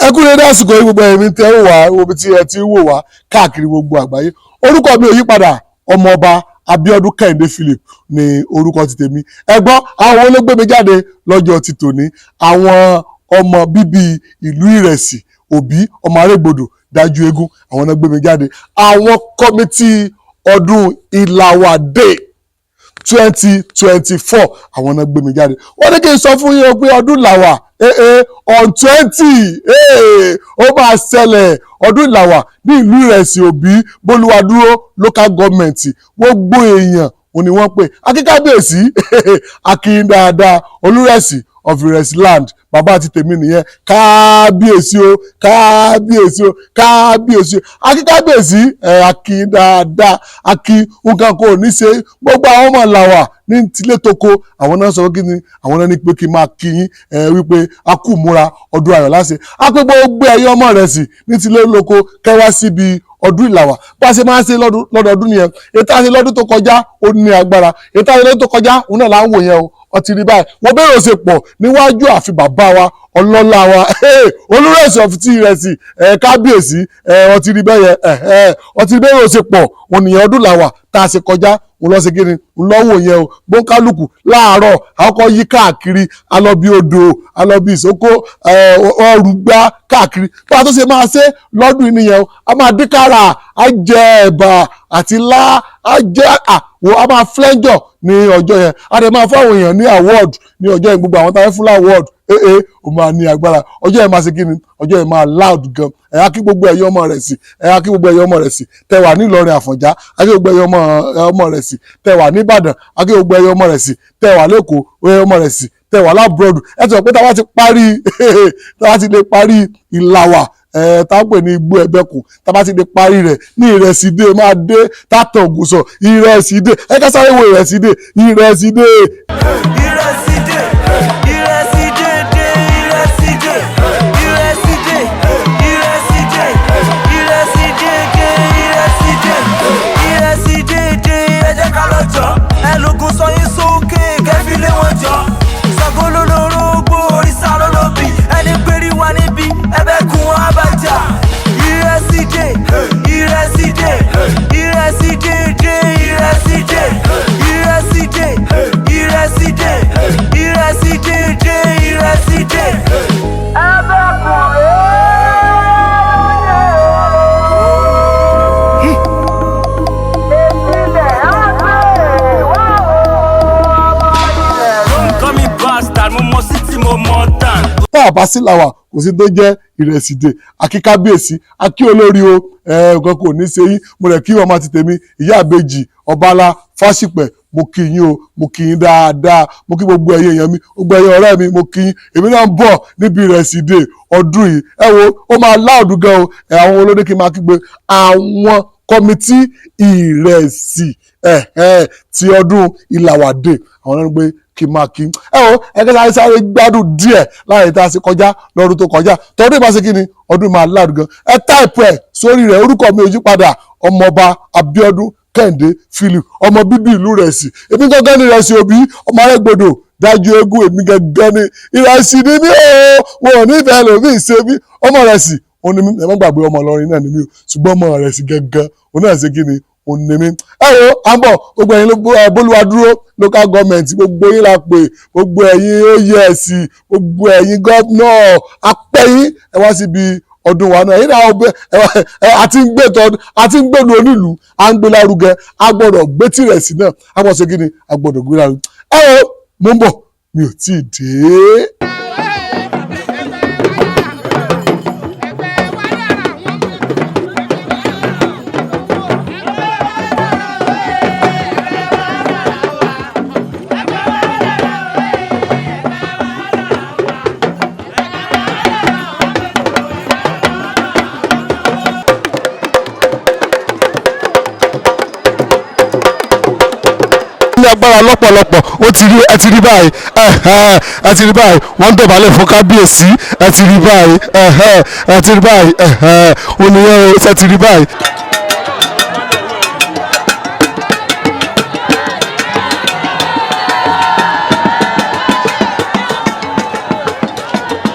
Ẹ kú dédé àsìkò yìí, gbogbo ẹ̀yin tẹ́ ń wá omi tí ẹ ti ń wò wá káàkiri gbogbo àgbáyé. Orúkọ mi ò yí padà, Ọmọọba Abíọ́dún Kẹ́hìndé Philip ní orúkọ ti tèmi. Ẹ gbọ́, àwọn olóògbé mi jáde lọ́jọ́ ti tòní, àwọn ọmọ bíbí ìlú Ìrẹsì Òbí, ọmọ Arégbodò dájú eégún, àwọn náà gbé mi jáde. Àwọn committee ọdún Ìlàwà Day 2024, àwọn náà gbé mi jáde. Wọ́n ní kí n sọ fún yín o pé ọdún làwà on 20, ó máa ṣẹlẹ̀. Ọdún Ìlàwà ní ìlú Ìrẹsì Òbí, Bólúwadúró Local Government. Gbogbo èèyàn òní wọ́n pè. Akíkábíyèsí, akin dáadáa, Olúrẹ̀sì of Ìrẹsì land, bàbá àti tèmi nìyẹn. Kábíyèsí o, kábíyèsí o, kábíyèsí o. Akíkábíyèsí ẹ, akin dáadáa, akin nǹkan kò ní ṣe. Gbogbo àwọn ọmọ làwà ní tilé toko, àwọn náà sọ kí ni, àwọn náà ní pé kí n máa kí yín ẹ wípé a kú múra ọdún ayọ̀ láṣẹ. A pé gbogbo ẹ̀yin ọmọ rẹ̀ sì ní tilé lóko kẹwàá síbi ọdún Ìlàwà. Bá a ṣe máa ń ṣe lọ́dọọdún nìyẹn. Ètò àṣẹ lọ́dún tó kọjá, ó ní agbára. Ètò àṣẹ lọ́dún tó kọjá, òun náà là ń wò yẹn o. Ọtí rí báyìí, wọ́n bẹ̀rẹ̀ ṣe pọ̀ níwájú àfi bàbá wa, ọlọ́lá wa, Olúrẹ̀sì of ti Ìrẹsì, kábíyèsí. Ọtí rí bẹ́yẹ, ọtí rí bẹ́yẹ ṣe pọ̀ ònìyàn. Ọdún làwà tá a ṣe kọjá, òun lọ ṣe kí ni ńlọ́wọ́ yẹn o. Gbóńkálùkù láàárọ̀ àkọ́kọ́ yí káàkiri, alọ́bí odò, alọ́bí ìsókó, ọrùgbá káàkiri. Bá a tó ṣe máa ṣe lọ́dún yìí nìyẹn o. A máa dín kára, á jẹ ẹ̀bà àti lá, á jẹ àwọ̀, a máa flẹ́ńjọ̀ ní ọjọ́ yẹn. A dẹ̀ máa fáwọn èèyàn ní award ní ọjọ́ yẹn. Gbogbo àwọn táwọn fún award, ee, ó máa ní agbára. Ọjọ́ yẹn máa ṣe kí ni, ọjọ́ yẹn máa loud gan. Ẹ̀yà kí gbogbo ẹ̀yọ́ ọmọ rẹ̀ sí, ẹ̀yà kí gbogbo ẹ̀yọ́ ọmọ rẹ̀ sí tẹ wà ní Ìlọrin Àfọ̀njá, akí gbogbo ẹ̀yọ́ ọmọ rẹ̀ sí tẹ wà ní Ìbàdàn, akí gbogbo ẹ̀yọ́ ọmọ rẹ̀ sí tẹ wà lẹ́kọ̀ọ́, ẹ̀yọ́ ọmọ rẹ̀ sí tẹ wà l'abroad. Ẹ ti sọ pé táwa ti parí, táwa ti lè parí Ìlàwà, tá a pè ní igbó ẹgbẹ́kùn, tá a bá ti lè parí rẹ̀ ní Ìrẹsì Dé, máa dé tátàn ògùsọ̀ Ìrẹsì Dé. Ẹ ká sáré wo Ìrẹsì Dé, Ìrẹsì Dé. Ìrẹsì dé, ìrẹsì dé dé, ìrẹsì dé, ìrẹsì dé, ìrẹsì dé, ìrẹsì dé dé, ìrẹsì dé, ìrẹsì dé dé. Ẹ jẹ́ ká lọ jọ, ẹlògùn sọ yín sókè, kẹfí lé wọn jọ. Ṣàngó ló lórógbó, òrìṣà ló lóbì, ẹni pérí wa níbí, ẹbẹ̀ kún wọn abájà. Ìrẹsì dé, ìrẹsì dé, ìrẹsì dé dé, ìrẹsì dé, ìrẹsì dé, ìrẹsì dé, ìrẹsì dé dé, ìrẹsì dé. Ẹbẹ̀ kún Don't call me bastard, mo mọ city, mo mọ town. Tá a bá sí làwà, kò sí tó jẹ́ Ìrẹsì Dé. Akí kábíyèsí, akí olórí o. Nǹkan kò ní ṣe yín. Mo rẹ̀ kí ọmọ ti tèmi, ìyá àbèjì ọbaálá Fásipẹ̀. Mo kí yín o, mo kí yín dáadáa. Mo kí gbogbo ẹ̀yin èèyàn mi, gbogbo ẹ̀yin ọ̀rẹ́ mi, mo kí yín. Èmi náà ń bọ̀ níbi Ìrẹsì Dé ọdún yìí. Ẹ wo, ó máa loud gan o. Ẹ àwọn olóde kí n máa kígbe àwọn committee Ìrẹsì ti ọdún Ìlàwà Dé, àwọn náà ń gbé kí n máa kí. Ẹ wo, ẹ kí sáré sáré gbádùn díẹ̀ láàrin tá a ṣe kọjá lọ́dún tó kọjá. Tọdún ìbá ṣe kí ni, ọdún máa loud gan. Ẹ type ẹ sórí rẹ̀. Orúkọ mi ò yí padà, Ọmọọba Abíọ́dún Kẹ́hìndé Philip, ọmọ bíbí ìlú Ìrẹsì. Èmi gángan ní Ìrẹsì Òbí, ọmọ Arẹ́gbodò dájú eégún. Èmi gángan ní Ìrẹsì ní mí o. Wọn ò nífẹ̀ẹ́ lòmí ìṣe mí. Ọmọ Ìrẹsì òun ni mí. Ẹ má gbàgbé, ọmọ Ìlọrin náà ni mí o, ṣùgbọ́n ọmọ Ìrẹsì gángan òun náà ṣe kí ni, òun ni mí. Ẹ wo, à ń bọ̀. Gbogbo ẹ̀yin Bólúwadúró Local Government, gbogbo yín la pè. Gbogbo ẹ̀yin oyè, gbogbo ẹ̀yin gómìnà apẹ́yìn, ẹ wá síbi ọdún wa náà. Ẹ̀yin náà àti ń gbé tọ́, àti ń gbèlú onílùú, à ń gbé lárugẹ. A gbọ́dọ̀ gbé tìrẹsì náà, a gbọ́dọ̀ ṣe kí ni, a gbọ́dọ̀ gbé lárugẹ. Ẹ wo, mo ń bọ̀, mi ò tí ì dé. Ní agbára lọ́pọ̀lọpọ̀. Ó ti rí, ẹ ti rí báyìí, ẹ ti rí báyìí, wọ́n ń dọ̀bálẹ̀ fún kábíyèsí. Ẹ ti rí báyìí, ẹ ti rí báyìí, ònìyàn ẹ ti rí báyìí.